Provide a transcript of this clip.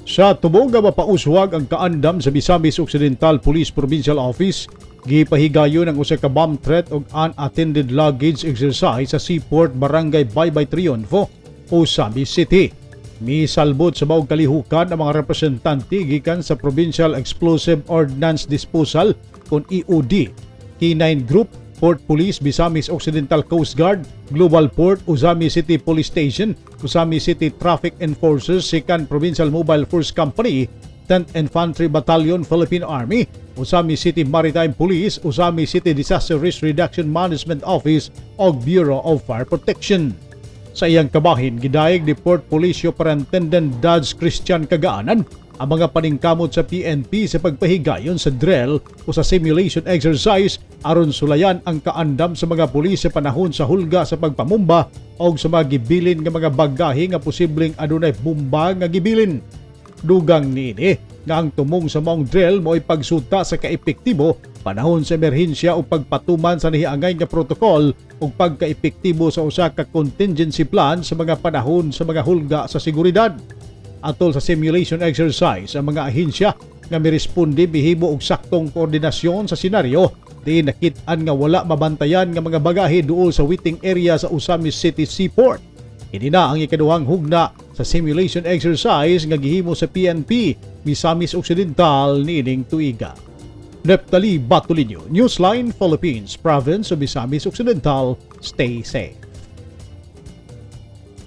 Sa tubong nga mapauswag ang kaandam sa Misamis Occidental Police Provincial Office, gipahigayon ang usa ka bomb threat ug unattended luggage exercise sa Seaport, Barangay Baybay Triunfo, Ozamiz City. Misalbot sa maong kalihukan ang mga representante gikan sa Provincial Explosive Ordnance Disposal kon EOD, K9 Group, Port Police, Misamis Occidental Coast Guard, Global Port, Ozamiz City Police Station, Ozamiz City Traffic Enforcers, 2nd Provincial Mobile Force Company, 10th Infantry Battalion, Philippine Army, Ozamiz City Maritime Police, Ozamiz City Disaster Risk Reduction Management Office ug Bureau of Fire Protection. Sa iyang kabahin, gidayeg ni Port Police Superintendent Dodge Christian Kagaanan ang mga paningkamot sa PNP sa pagpahigayon sa drill o sa simulation exercise aron sulayan ang kaandam sa mga pulis sa panahon sa hulga sa pagpamumba o sa mga gibilin nga mga bagahe nga posibleng adunay bomba nga gibilin. Dugang niini nga ang tumong sa maong drill mo'y pagsuta sa kaepektibo panahon sa emerhensya o pagpatuman sa nahiangay nga protokol ug pagkaepektibo sa usa ka contingency plan sa mga panahon sa mga hulga sa seguridad. Atol sa simulation exercise, ang mga ahensya nga miresponde mihimo og saktong koordinasyon sa senaryo diin nakit-an nga wala mabantayan nga mga bagahe duol sa waiting area sa Ozamiz City Seaport. Ini na ang ikaduhang hugna sa simulation exercise nga gihimo sa PNP Misamis Occidental niining tuiga. Neptali Batulinio, Newsline Philippines, Province of Misamis Occidental. Stay safe.